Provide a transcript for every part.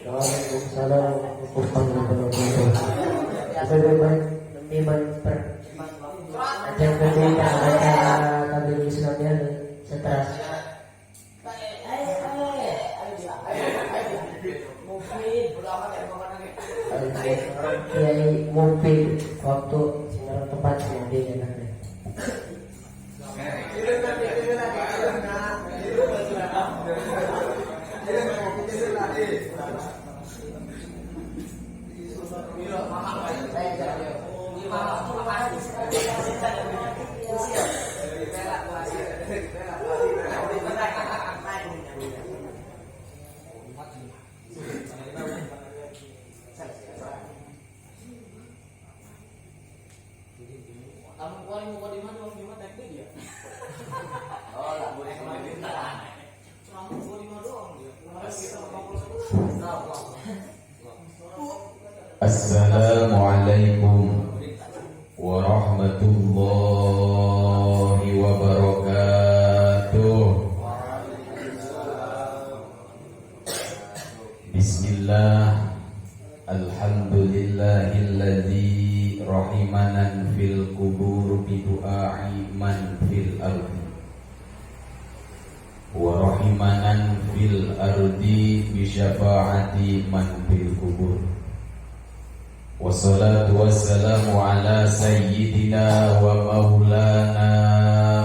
Waalaikumsalam warahmatullahi wabarakatuh. Lebih baik ada ketika acara tabligh Islamiyah seterusnya. Kiai Mufid waktu siaran tempat sendiri ya kan. Assalamualaikum warahmatullahi wabarakatuh. Bismillah. Alhamdulillahilladzi rahimanan fil kubur bidu'ai man fil ardi wa rahimanan fil ardi bi syafaati man fil kubur. Wassalatu wassalamu ala sayyidina wa maulana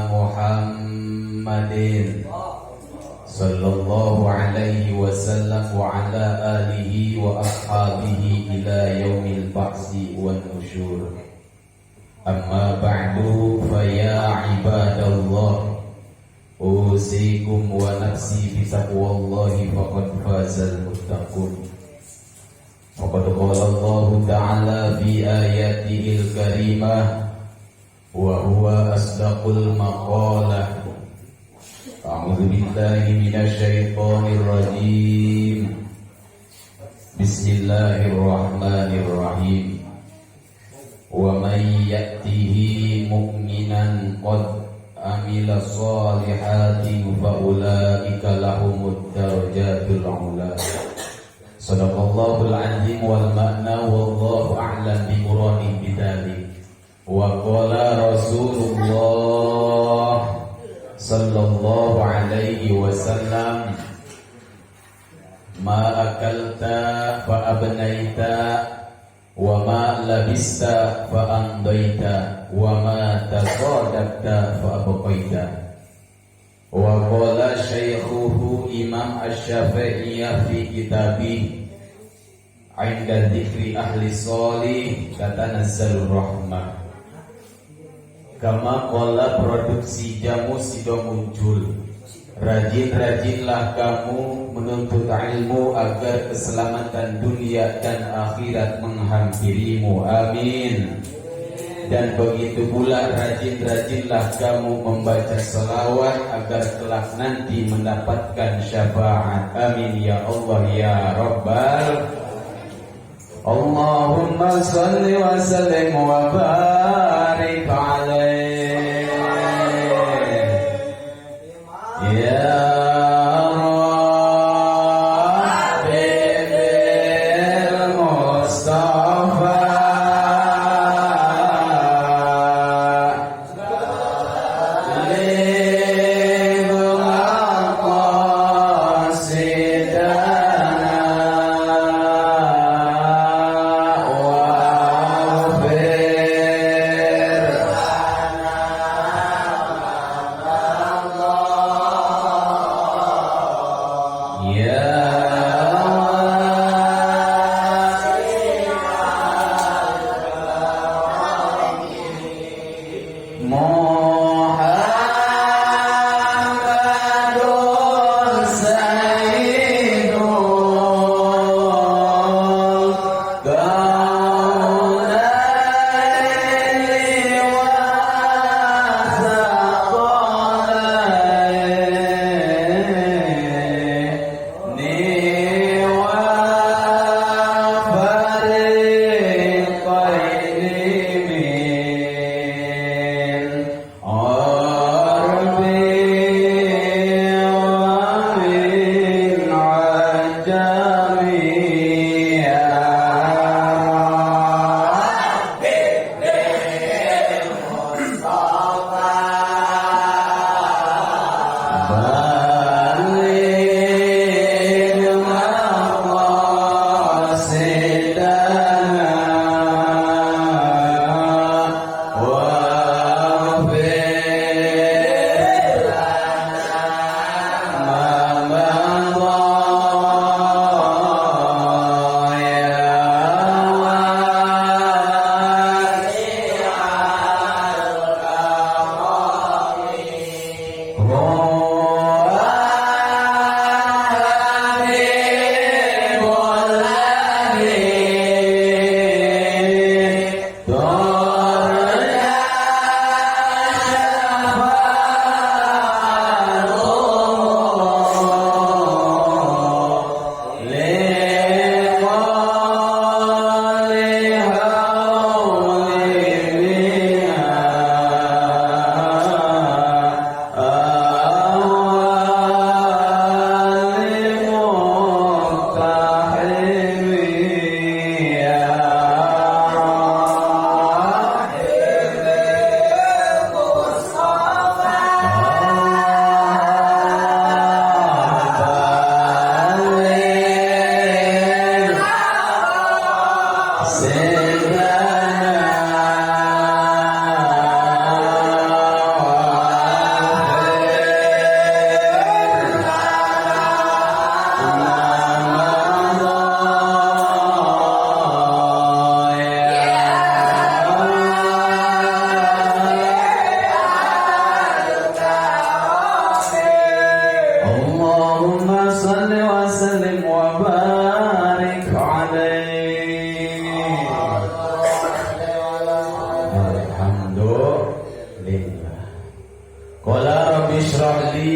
Muhammadin sallallahu alaihi wasallam wa ala alihi wa ashabihi ila yaumil ba'si wan nusyur. Amma ba'du, fa ya ibadallah, usikum wa nafsi bi taqwallahi faqad fazal muttaqun. Faqad qala Allah ta'ala fi ayatihil karimah wa huwa asdaqul maqalah. A'udzu billahi minasy syaithanir rajim. Bismillahirrahmanirrahim. Wa may ya'tihi mu'minan qad amila shalihatin fa ulaika lahumud darajatul 'ula. Sadaqallahul azim wal ma'na wallahu a'lam bi muradihi bidzalik. Wa qala Rasulullah sallallahu alaihi wasallam, ma akalta fa abnaita wa ma labista fa andaita wa ma tasaddaqta fa abqaita. Wa qala syaikhuhu Imam Asy-Syafi'iyah fi kitabih 'inda dzikri ahli sholih tatanazzalur rahmah. Kama qala produksi jamu sido muncul. Rajin-rajinlah kamu menuntut ilmu agar keselamatan dunia dan akhirat menghampirimu. Amin. Dan begitu pula rajin-rajinlah kamu membaca selawat agar kelak nanti mendapatkan syafaat. Amin ya Allah ya Rabbal. Allahumma salli wa sallim wa barik alaihi. Ya Rabbi bil Mustafa waghfir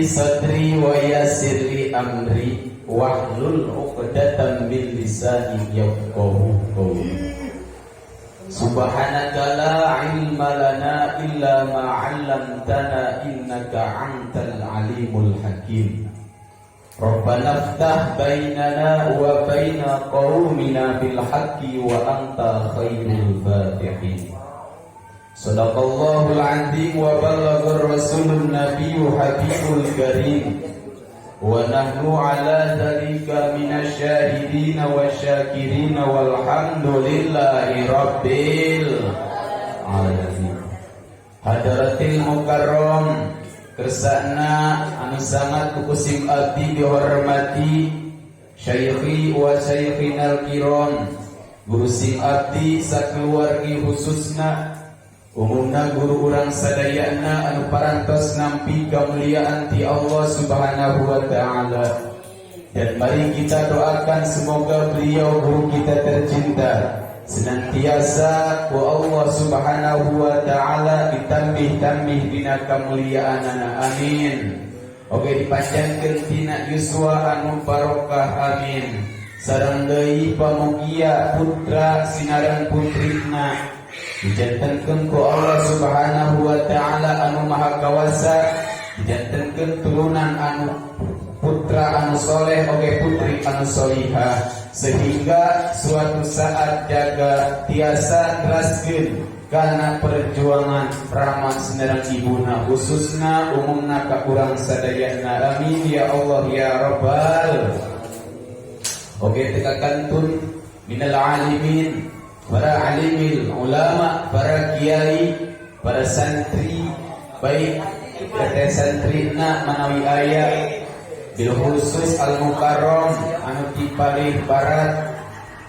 Sadri wa yassir li amri wahlul 'uqdatam min lisani yafqahu qawli. Subhanaka la ilma lana illa ma 'allamtana innaka antal alimul hakim. Rabbana iftah bainana wa baina qaumina bil haqqi wa anta khairul fatihin. Sadaqallahul azim wa ballagha rasulun nabiyyu habibul karim. Wa nahnu ala dzalika minasyahidin wasyakirin walhamdulillahi rabbil alamin. Hadaratil mukarram, kersana anu sangat ku sim abdi dihormati, syaikhi wa syaikhinal kiram, guru sim abdi sakeluargi, khususna umumna guru urang sadayana anu parantos nampi kemuliaan ti Allah Subhanahu wa taala. Dan mari kita doakan semoga beliau, guru kita tercinta, senantiasa ku Allah Subhanahu wa taala ditambih-tambih dina kemuliaanana, amin. Oke, dipanjangkeun tina yuswa anu barokah, amin. Sareng deui pamugia putra sinareng putrina dijantenkeun ku Allah Subhanahu wa taala anu maha kawasa, dijantenkeun turunan anu putra anu soleh oge putri anu solihah, sehingga suatu saat jaga tiasa teraskeun karena perjuangan rama sinareng ibuna, khususna umumna ka urang sadayana, amin ya Allah ya rabbal. Oke, teu kakantun minal alimin, para alimil ulama, para kiai, para santri, baik teteh santri na manawi aya, bil khusus al mukarram anu ti palih barat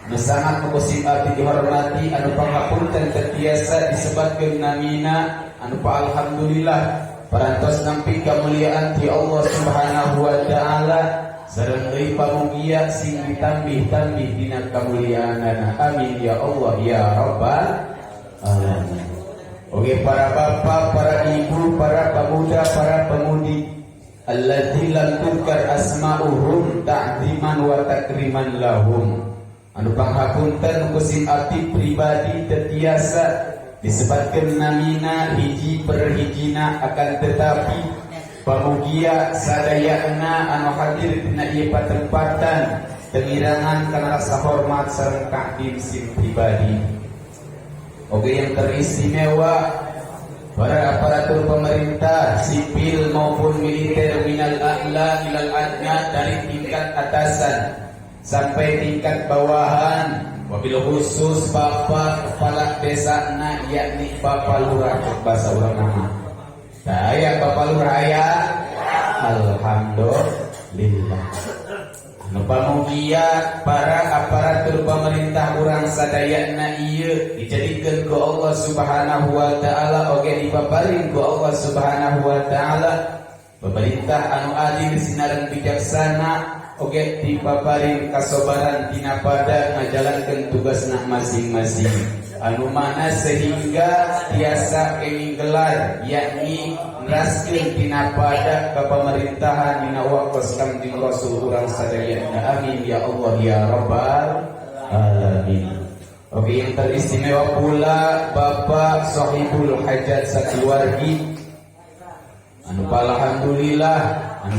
anu sangat ku sim abdi dihormati, anu pangapunten teu tiasa disebatkeun namina, anu pa alhamdulillah parantos nampi kemuliaan ti Allah Subhanahu wa taala. Sareng deui pamugia sing ditambih-tambih dina kamuliaanana, amin ya Allah ya rabbal alamin. Oke, para bapak, para ibu, para pemuda, para pemudi alladzi lam tukar asma'uhum ta'ziman wa takriman lahum, anu panghapunten ku sim abdi pribadi teu tiasa disebutkan namina hiji per hijina, akan tetapi pamugia sadayana anu hadir dina ieu patempatan teu ngirangan kana rasa hormat sareng takdim sim pribadi. Oke, yang teristimewa para aparatur pemerintah sipil maupun militer, minal a'la ilal adna, dari tingkat atasan sampai tingkat bawahan, wabil khusus Bapak Kepala Desa na, yakni Bapak Lurah, bahasa urang nama saya Bapak Lurah ya, alhamdulillah. Nu pamugia para aparatur pemerintah urang sadayana ieu dijadikeun ku Allah Subhanahu wa taala, oge dipaparin ku Allah Subhanahu wa taala pemerintah anu adil sinareng bijaksana, oge dipaparin kasobaran tina pada ngajalankeun tugasna masing-masing, anu mana sehingga tiasa kenging gelar, yakni neraskeun tina pada kepemerintahan dina waktu Kanjeng Rasul urang sadayana, amin ya Allah ya rabbal alamin. Oke, yang teristimewa pula Bapak Sohibul Hajat sakeluargi anu alhamdulillah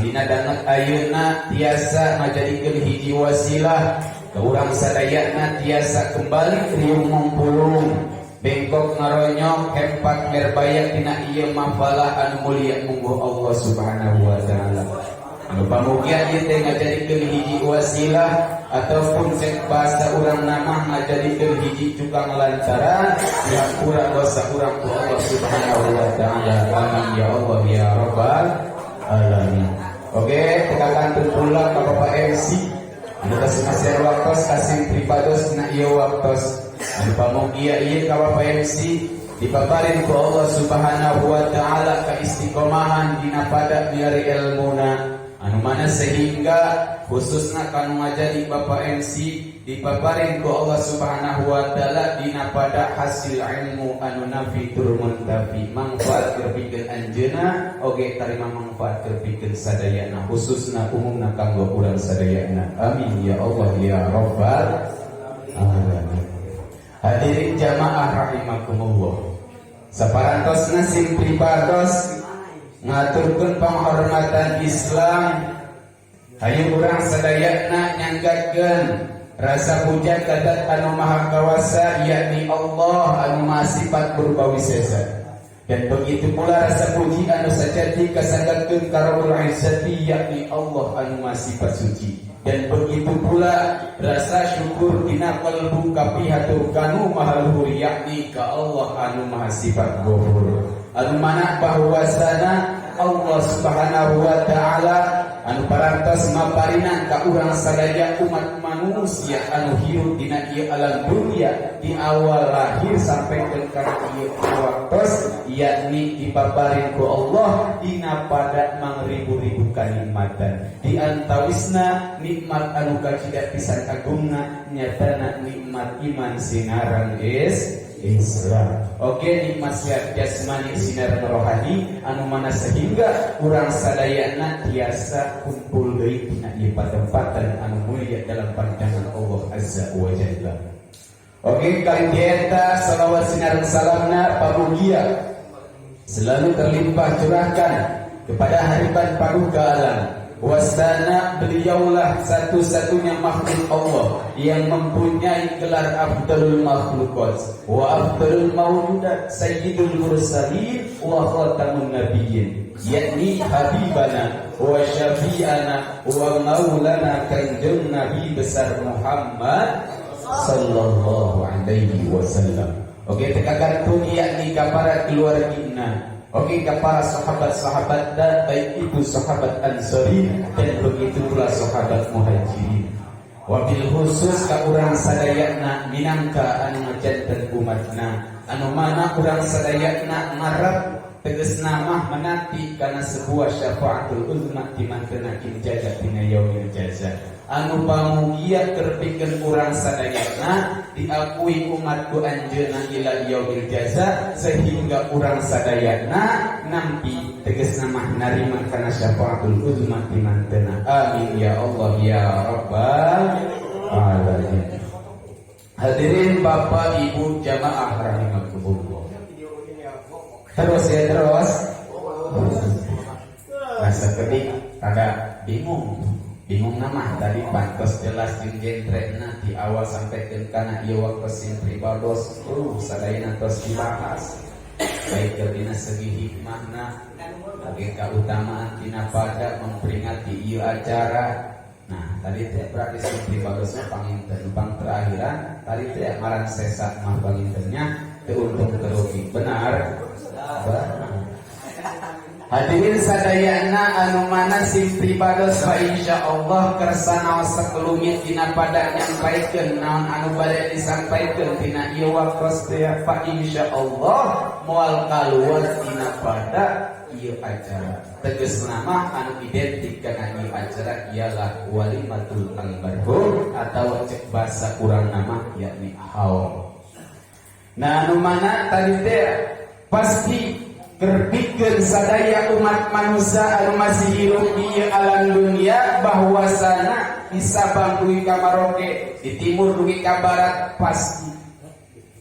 dina danget ayeuna tiasa ngajadikeun hiji wasilah ke urang sadayana tiasa kembali riung mumpulung, bengkok ngaronyok, hempak merbayak dina ieu mafalah anu mulia mungguh Allah Subhanahu wa taala, anu pamugia ieu teh ngajadikeun hiji wasilah ataupun cek bahasa urang nama ngajadikeun hiji cukang lantaran dihampura dosa urang ku Allah Subhanahu wa taala, amin ya Allah ya rabbal alamin. Oke, teu kakantun pula ka Bapak MC anu tos ngasihan waktos ka sim pribados na ieu waktos, anu pamugia ieu ka Bapak MC dipaparin ku Allah Subhanahu wa taala ka istiqomahan dina pada milari ilmuna, anu Anu mana sehingga khususna kanu ngajadi Bapak MC dipaparin ku Allah Subhanahu wa taala dina pada hasil ilmu anu nafi tur muntafi, manfaat keur pikeun anjeunna oge tarima manfaat keur pikeun sadayana, khususna umumna kanggo urang sadayana. Amin ya Allah ya rabbal alamin. Hadirin jamaah rahimakumullah, saparantosna sim pribados ngaturkeun penghormatan Islam, hayu urang sadayana nyanggakeun rasa puja ka Dzat anu maha kawasa, yakni Allah anu maha sifat berbawisesa, dan begitu pula rasa puji anu sajati kasanggakeun ka Rabbul Izzati, yakni Allah anu maha sifat suci, dan begitu pula rasa syukur dina kalbu kapihatur kanu maha luhur, yakni ka Allah anu maha sifat ghafur, anu mana bahwasana Allah Subhanahu wa taala anu parantos maparinan ka urang sadaya umat manusia anu hirup dina ieu alam dunia di awal lahir sampai ke kana ieu waktos, yakni dipaparin ku Allah dina pada mangribu-ribu kanikmatan, di antawisna nikmat anu kacida pisan agungna nyatana nikmat iman sinareng Islam. Oke, nikmat sehat jasmani sinareng rohani, anu mana sehingga urang sadayana tiasa kumpul deui dina ieu patempatan anu mulia dalam pandangan Allah Azza wa Jalla. Oke, kali eta salawat sinareng salamna pamugia selalu terlimpah curahkan kepada hariban paduka alam. Wasana beliaulah satu-satunya makhluk Allah yang mempunyai gelar afdalul makhlukat wa afdalul mawjudat, sayyidul mursalin wa khatamun nabiyyin, yakni habibana wa syafi'ana wa maulana Kanjeng Nabi besar Muhammad sallallahu alaihi wasallam. Oke, tekakan yakni kapara keluargina. Oke, kepada sahabat-sahabat dan baik itu sahabat Ansori dan begitu pula sahabat Muhajirin. Wabil khusus ka urang sadayana minangka anu ngajanten umatna, anu mana urang sadayana ngarep, tegas nama menanti karena sebuah syafaatul uzma di mantena jaga tina yaumil jaza, anu pamugia keur pikeun urang sadayana diakui umatku anjeunna ila yaumil jaza, sehingga urang sadayana nampi, tegas nama narima kana syafaatul uzma di mantena. Amin ya Allah ya rabbal alamin. Hadirin Bapak Ibu jamaah rahimakumullah. Terus ya, terus. Nah, seperti ada bingung. Bingung nama tadi pantos jelas jeung genrena di awal sampai ke kana ieu waktu sing pribados sadayana tos dibahas. Baik dina segi hikmahna, oge kautamaan tina pada memperingati ieu acara. Nah, tadi teh berarti sing pribadosna panginten pang terakhiran tadi teh ngaran sesat mah pangintennya teu untung teu rugi. Benar? Benar. Hadirin sadayana anu mana sim pribados, fa insyaallah kersana sakelumit dina pada nyampaikeun naon anu bade disampaikeun dina ieu waktos teh, fa insyaallah moal kaluar dina pada ieu acara. Tegas nama anu identik kana ieu acara ialah walimatul almarhum atau cek bahasa urang nama yakni haul. Nah, anu mana tadi teh pasti keur pikeun sadaya umat manusia anu masih hirup di alam dunia bahwasana di Sabang dugi ka Maroke, di timur dugi ka barat, pasti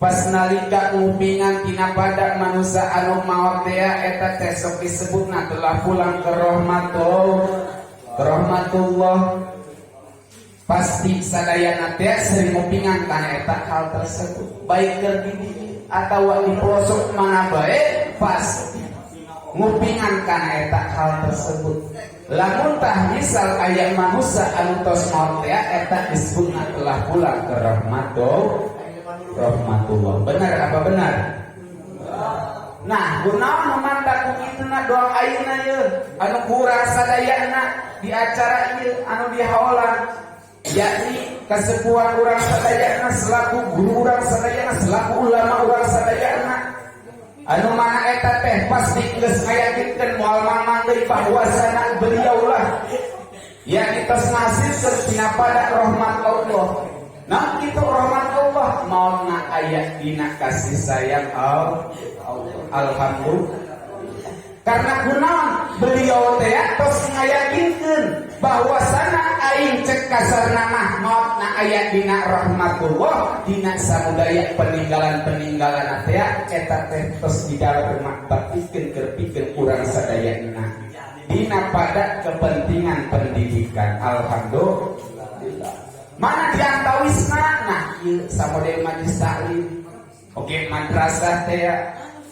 pas nalika ngupingan tina pada manusia anu maot teh eta teh sok disebutna telah pulang ke rahmatullah. Pasti sadayana teh sering ngupingan kana eta hal tersebut, baik keur di atau di pelosok mana bae pasti ngupingan kana eta hal tersebut. Lamun tah misal aya manusia anu tos maot teh eta disebutna telah pulang ke rahmatullah. Benar apa benar? Nah, kunaon nu mantak ku kituna doang ayeuna ye anu kurang sadayana di acara ieu anu dihaolan, yakni kesepuhan urang sadayana selaku guru urang sadayana, selaku ulama urang sadayana, anu mana eta teh pasti geus ngayakinkeun moal mamang deui bahwasana beliaulah Ya, kita ngahasilkeun tina pada rahmat Allah. Nah, itu rahmat Allah mautna aya dina kasih sayang Allah. Alhamdulillah. Karena kunaon, beliau teh tos ngayakinkeun bahwasana aing cek kasarna mah mautna aya dina rahmatullah, dina samudaya peninggalan-peninggalan teh eta teh tos di dalam rumah baktikeun keur pikeun urang sadayana dina pada kepentingan pendidikan. Alhamdulillah. Mana diantawisna? Nah, ieu samodel majlis taklim oge madrasah teh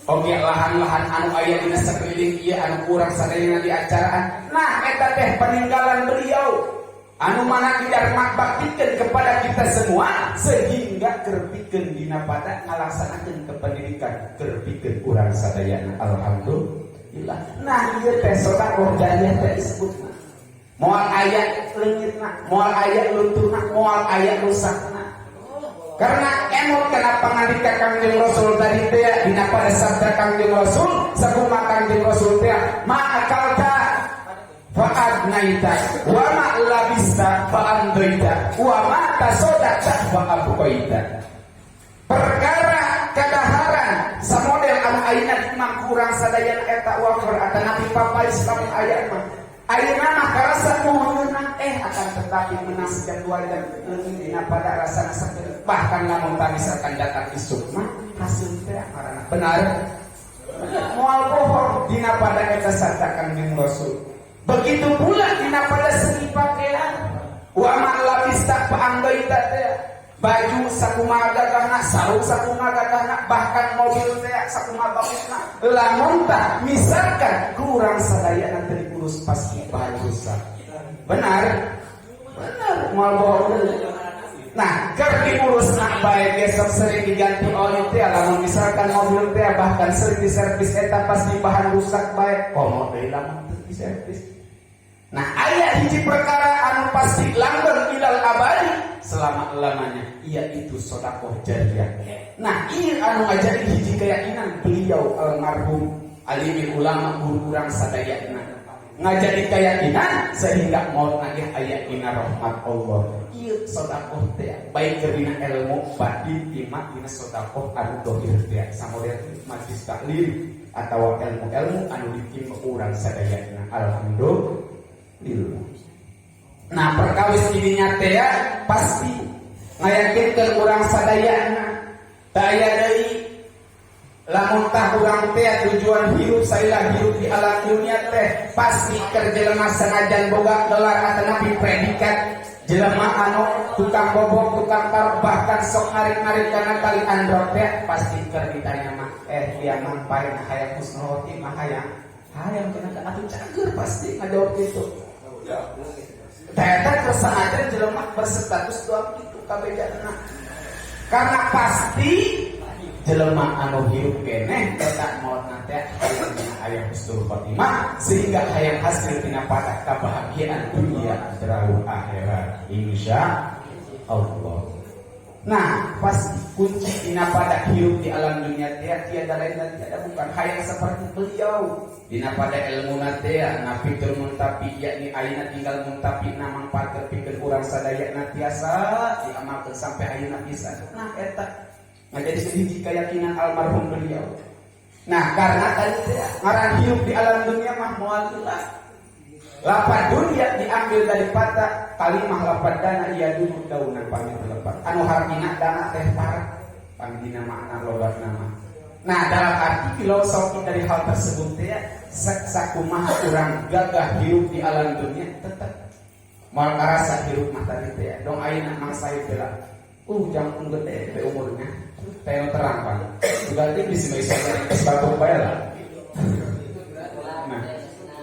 oge lahan-lahan anu aya dina sekeliling ieu anu kurang sadayana di acaraan. Nah, eta teh peninggalan beliau anu mana didarma baktikeun kepada kita semua sehingga keur pikeun dina pada ngalaksanakeun kependidikan keur pikeun urang sadayana. Alhamdulillah. Nah, ieu teh sedekah jariah teh disebutna moal aya leungitna, moal aya lunturna, moal aya rusakna. Karena emot kenapa ngandika Kangjeng Rasul tadi teh dina pada sabda Kangjeng Rasul, sakumaha Kangjeng Rasul teh, "Ma akalta fa agnaita, wa ma labista fa amdaita, wa ma tasaddaqta fa abqaita." Perkara kadaharan samodel anu ayeuna mah kurang sadayana eta wafer atanapi papais, lamun aya mah ayeuna mah karasa muhunna, akan tetapi menang sejam 2 jam leungit dina pada rasa sakedeuk. Bahkan lamun tak misalkan datang isuk mah hasil teh karena benar moal bohong dina pada eta sabda Kangjeng Rasul. Begitu pula dina pada segi pakaian, wa ma labista fa amdaita teh, baju sakumaha gagahna, sarung sakumaha gagahna, bahkan mobil teh sakumaha bagusna, lamun tah misalkan kurang sadaya nanti diurus pasti bahan rusak. Benar, benar, moal bohong deui. Nah, keur diurus nak baik besok sering diganti oli teh, lamun misalkan mobil teh bahkan sering diservis eta pasti bahan rusak baik, komo deui lamun teu diservis. Nah, aya hiji perkara anu pasti langgeng ilal abadi, selama-lamanya, yaitu sodakoh jariah. Nah, ini anu ngajari hiji keyakinan beliau almarhum alimin ulama guru urang sadayana ngajari keyakinan sehingga maut nagih aya dina rahmat Allah. Ieu sodakoh teh baik keur dina ilmu batin iman, dina sodakoh anu dohir teh samodel majlis taklim atau ilmu-ilmu anu ditimba urang sadayana. Alhamdulillah. Nah, perkawis ininya teh pasti ngayakinkeun urang sadayana daya deui lamun tah urang teh tujuan hirup saila hirup di alam dunia teh pasti keur jelema sanajan boga gelar atanapi predikat jelema anu tukang bobok, tukang taruh, bahkan sok narik-narik kana tali androk teh pasti keur ditanya mah, dia mah paling hayang husnul khotimah, hayang hayang kena atuh cager, pasti ngajawab gitu. Ternyata kesengaja jelema berstatus doa gitu kabejana, karena pasti jelema anu hirup keneh eta maut teh hayang dina aya husnul khotimah sehingga hayang hasil tina pada kebahagiaan dunia jauh akhirat, insya Allah. Nah, pasti kunci dina pada hirup di alam dunia teh tiada lain dan tiada bukan hayang seperti beliau dina pada ilmu teh napikeun muntapi, yakni ayeuna tinggal muntapi na mangpaatkeun pikeun urang sadayana tiasa diamalkeun sampai ayeuna bisa. Nah, eta ngajadi hiji keyakinan almarhum beliau. Nah, karena tadi teh ngaran hirup di alam dunia mah moal jelas. Lapad dunia diambil daripada kalimah lapad dana ia dulu daunan pamit lepat. Anu hartina dana teh parah. Pamit makna logat nama. Nah, dalam arti filosofi dari hal tersebut teh sakumaha urang gagah hirup di alam dunia tetap moal karasa hirup mah tadi teh. Dong ayeuna mangsa teh lah. Jangkung gede teh umurnya. Teh terang pan. Berarti bisa bisa batuk bae lah. Nah,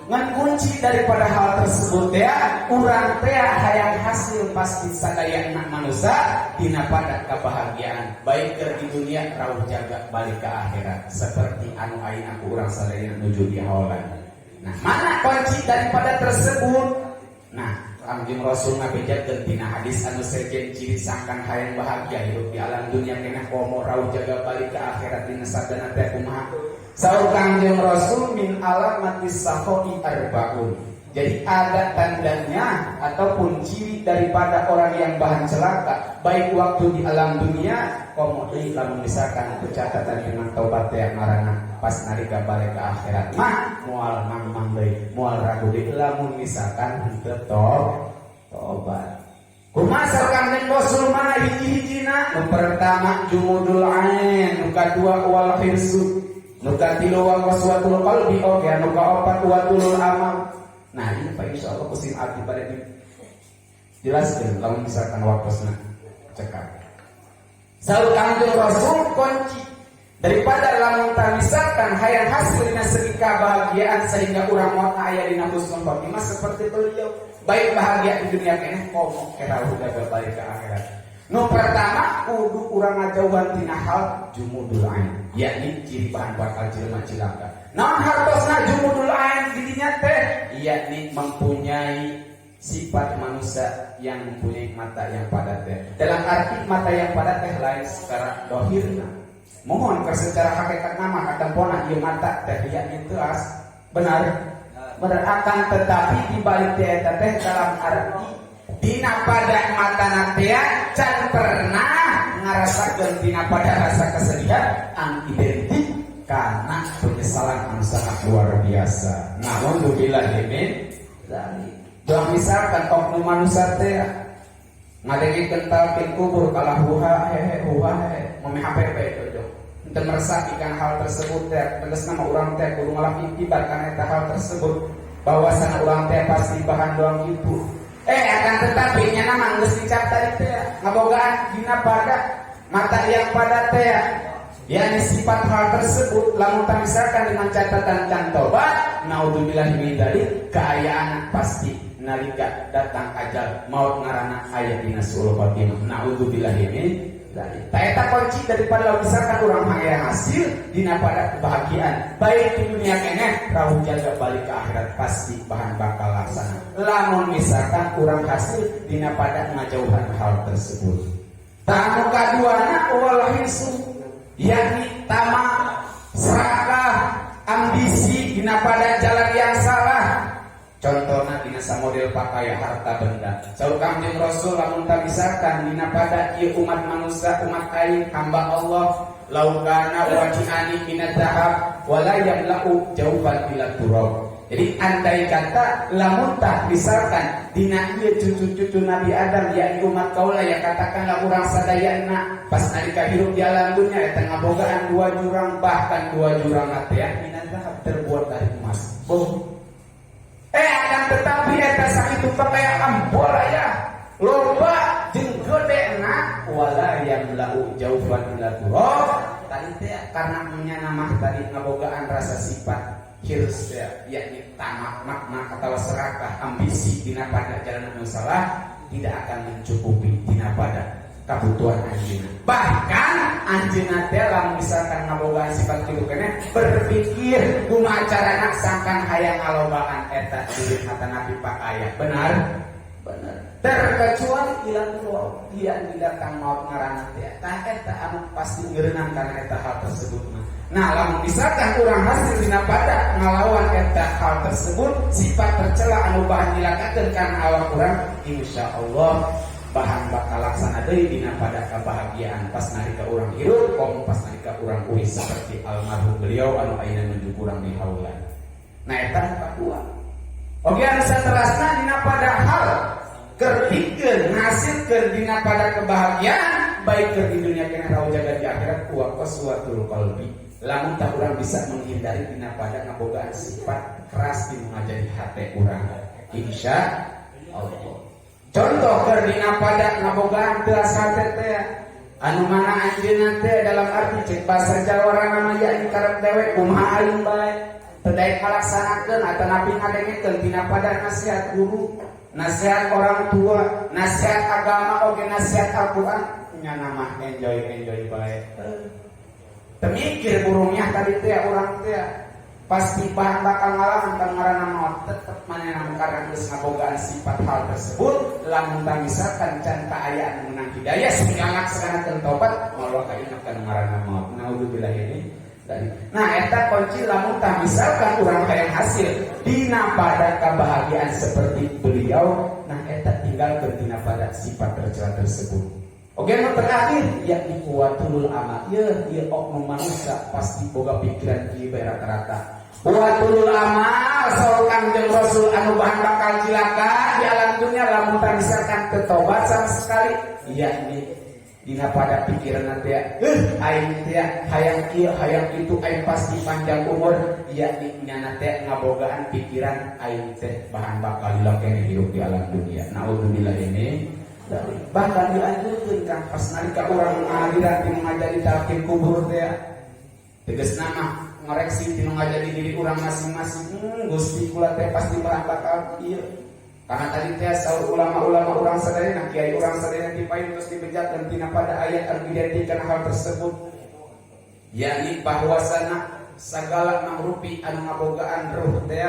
ngan kunci daripada hal tersebut ya, urang teh hayang hasil pasti sadayana manusia dina pada kebahagiaan baik keur di dunia rauh jaga balik ke akhirat seperti anu ayeuna ku urang sadayana nuju di haolan. Nah, mana kunci daripada tersebut? Nah, Kangjeng Rasul ngabejakeun dina hadis anu sejen ciri sangkan hayang bahagia hidup di alam dunia keneh komo rauh jaga balik ke akhirat, dina sabdana teh kumaha? Saur Kangjeng Rasul, "Min alamatis sakhoi arbaun." Jadi ada tandanya ataupun ciri daripada orang yang bahan celaka, baik waktu di alam dunia komo deui lamun misalkan catatan dengan taubat teh ngaranna pas nalika balik ke akhirat mah moal mang-mang deui, moal ragu deui lamun misalkan henteu tobat. Kumaha Kanjeng Rasul mana hiji-hijina? Nu pertama jumudul ain, nu kadua wal hirsu, nu katilu wa qaswatul qalbi, oge nu kaopat wa tulul amal. Nah, ini Pak, insya Allah ku sim abdi pada dijelaskan lamun misalkan waktosna cekap. Saur Kanjeng Rasul, kunci daripada lamun misalkan hayang hasil dina segi kebahagiaan sehingga urang mau aya dina husnul khotimah seperti beliau, baik bahagia di dunia keneh komo kira udah balik ke akhirat. Nu pertama kudu urang ngajauhan tina hal jumudul ain, yakni ciri bahan bakal jelema cilaka. Naon hartosna jumudul ain didinya teh? Yakni mempunyai sifat manusia yang mempunyai mata yang padat teh. Dalam arti mata yang padat teh lain secara dohirna. Mohon ke secara hakikat nama katempona ieu mata teh yakni teas benar. Benar, akan tetapi di balik teh eta teh dalam arti dina pada mata teh can pernah ngarasakeun dina pada rasa kesedihan anu identik karena penyesalan anu sangat luar biasa. Naudzubillah min dzalik. Doa misalkan oknum manusia teh ngadengkeun talqin kubur kalah huha hehe huha hehe meme HPP itu henteu meresapi kana hal tersebut teh. Tegasna mah urang teh kudu ngalap iktibar kana eta hal tersebut, bahwasana urang teh pasti bahan doang gitu. Akan tetapi nya mah geus dicap tadi teh ngabogaan dina pada mata yang pada teh, yakni sifat hal tersebut. Lamun misalkan dengan catatan can tobat, naudzubillah min dzalik, kaayaan pasti nalika datang ajal maut ngaranna aya dina suul khotimah, naudzubillah min dzalik. Tah, eta kunci daripada misalkan urang hayang hasil dina pada kebahagiaan baik di dunia keneh rauh jaga balik ke akhirat, pasti bahan bakal laksana lamun misalkan urang hasil dina pada ngajauhan hal tersebut. Tah, anu kaduana wal hirsu, yakni tamak, serakah, ambisi dina pada jalan yang salah. Contohnya dina model pakaian, harta benda. Saur Kanjeng Rasul, lamun tak misalkan dina pada ieu umat manusia, umat aing, hamba Allah, laukana wadiani minad dahab wala yamla'u jaufan illa turab. Jadi andai kata lamun tak misalkan dina ieu cucu-cucu Nabi Adam, yakni umat kaula ya, katakanlah urang sadayana pas nalika hirup di alam dunia eta ngabogaan dua jurang, bahkan dua jurang teh minad dahab, terbuat dari emas. Boh. Akan tetapi eta sakitu pakaian bola ya loba jeung gedena wala yamla'u jaufan illa turab tadi teh, karena menyana mah tadi ngabogaan rasa sifat hirs ya, yakni tamak, makna atau serakah, ambisi dina pada jalan anu salah, tidak akan mencukupi dina pada kebutuhan anjeunna. Bahkan anjeunna teh lamun misalkan ngabogaan sifat kitu keneh berpikir kumaha carana sangkan hayang ngalobaan eta duit atanapi pakaian. Benar? Benar. Terkecuali ila dia datang maut ngaranna teh. Tah, eta anu pasti ngeureunang kana eta hal tersebut mah. Nah, lamun misalkan urang hasil dina pada ngalawan eta hal tersebut, sifat tercela anu bahan nyilakakeun kana awak urang, insya Allah bahan bakal laksana deui dina pada kebahagiaan pas nalika urang hirup komo pas nalika urang uih seperti almarhum beliau anu ayeuna nuju kurang di haulan. Nah, eta nu kadua. Oge anu saterasna dina pada hal kerpikeun ngasilkeun dina pada kebahagiaan baik keur di dunia keneh rauh jaga di akhirat, wa qaswatul qalbi, lamun tak urang bisa menghindari dina pada ngabogaan sifat keras di mengajari hati urang, insya Allah. Contoh keur dina pada ngabogaan teas hate teh anu mana anjeunna teh dalam arti cek bahasa Jawa nama yakni karep dewek, kumaha aing bae teu daek ngalaksanakeun atanapi ngadengekeun dina pada nasihat guru, nasihat orang tua, nasihat agama oge nasihat Al-Qur'an, nya mah enjoy enjoy bae. Temikir burungnya tadi teh urang teh pasti bahan bakal ngalaman kan ngaranna maut, tetep manehna karena geus ngabogaan sifat hal tersebut. Lamun tah misalkan can kaayaan menang hidayah sehingga ngalaksanakeun tobat, moal kainget kana ngaranna maut, naudzubillah. Ini Nah, eta kunci lamun tah misalkan urang hayang hasil dina pada kebahagiaan seperti beliau, nah eta tinggalkeun dina pada sifat tercela tersebut. Oke, nu terakhir yakni wa thulul amal. Ye, ieu oknum manusia pasti boga pikiran kieu bae rata-rata. Wa thulul amal saur Kangjeng Rasul anu bahan bakal cilaka di alam dunia lamun tah misalkan teu tobat sama sekali, yakni dina pada pikiran nanti ya, aing teh hayang kieu hayang itu, aing pasti panjang umur, yakni nyana teh ngabogaan pikiran aing teh bahan bakal lila keneh hirup di alam dunia. Naudzubillah. Ini bahkan dilanjutkeun kan pas nalika urang ngahadiran ti ngajadi talqin kubur teh, tegas nama ngoreksi ti ngajadi diri urang masing-masing, Gusti, kula teh pasti bahan bakal ieu." Karena tadi teh saur ulama-ulama urang sadayana, kiai urang sadayana ti payun terus dibejakeun tina pada ayat anu identikan hal tersebut, yakni bahwasana segala mangrupi anu ngabogaan ruh teh,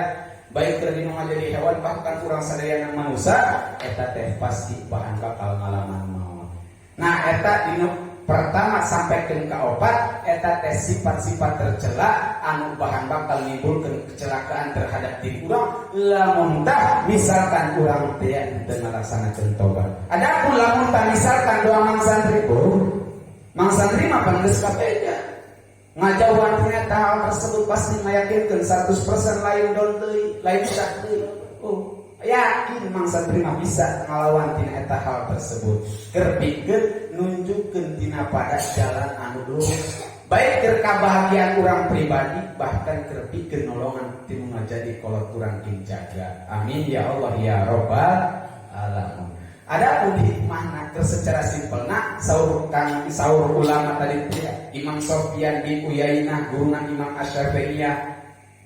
baik keur dinu ngajadi hewan, bahkan urang sadayana manusia, eta teh pasti bahan bakal ngalaman maut. Nah, eta dinu pertama sampai ke kaopat eta teh sifat-sifat tercela anu bahan bakal nimbulkeun kecelakaan terhadap diri urang lamun tah misalkan urang teh teu ngalaksanakeun tobat. Adapun lamun tah misalkan doa Mang Santri, oh, Mang Santri mah pan geus kabeja ngajauhan ternyata hal tersebut, pasti meyakinkan 100% lain don deui, lain sak deui. Oh, yakin Mang Santri mah bisa ngalawan tina eta hal tersebut, keur pikeun nunjukkeun tina pada jalan anu lurus, baik keur kabahagiaan urang pribadi, bahkan keur pikeun nolongan tinu ngajadi kolot urang king jaga. Amin ya Allah ya Robbal alamin. Adapun hikmahna secara simpelna, saur kang saur ulama tadi teh, Imam Sofyan bin Uyainah, guruna Imam Asy-Syafi'iyah,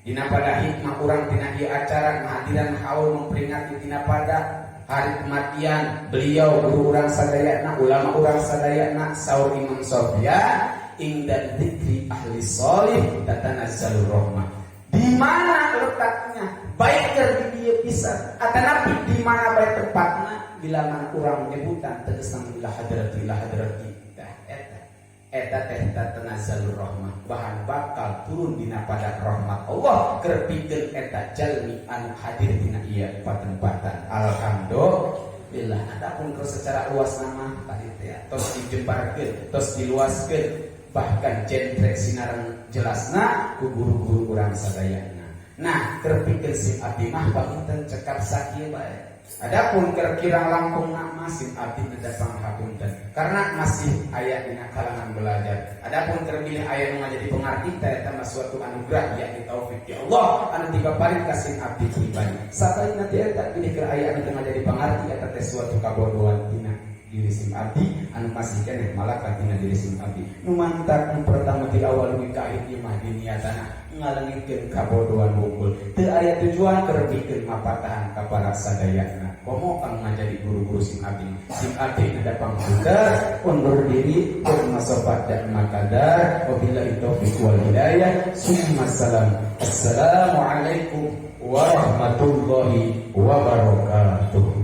dina pada hikmah urang tina ieu acara ngahadiran haul memperingati tina pada hari kematian beliau, guru urang sadayana, ulama urang sadayana, saur Imam Sofyan, "Inda dzikri ahli sholih tatanazzalur rahmah." Di mana letaknya, baik keur di dieu pisan atanapi di mana baik tempatna, bila mana urang menyebutan tegasna ila hadrati, ila hadrati, dah eta eta teh tatanazzalur rahmah, bahan bakal turun dina pada rahmat Allah keur pikeun eta jalmi anu hadir dina ieu patempatan. Alhamdulillah. Adapun kalau secara luas nama tadi teh tos dijembarkeun, tos diluaskeun, bahkan jentrek sinaran jelasna ku guru-guru urang sadayana. Nah, keur pikeun sim abdi mah panginten cekap sakieu bae. Adapun keur kirang langkung nama sim abdi nedapang hapunten karena masih aya dina kalangan belajar. Adapun keur bilih aya nu ngajadi pengarti teh, eta mah suatu anugerah, yakni taufik ya Allah anu dipaparin ka sim abdi pribadi. Sapari nanti eta bilih keur aya anu teu ngajadi pengarti, eta teh suatu kabodohan tina diri sim abdi anu masih keneh malakat tina diri sim abdi. Nu mantak nu pertama di awal dugi ka akhir ieu mah diniatana ngalengitkeun kabodohan wungkul, teu aya tujuan keur pikeun mapatahan ka para sadayana, komo kang ngajadi guru-guru sim abdi. Sim abdi nedapang punten, undur diri, masobat dan makadar. Wabillahi taufiq wal hidayah, summa salam. Assalamualaikum warahmatullahi wabarakatuh.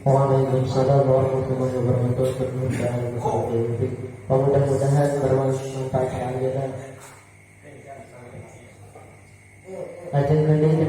Waalaikumsalam warahmatullahi wabarakatuh. Mudah-mudahan bermanfaat ayeuna. Lajeng deui.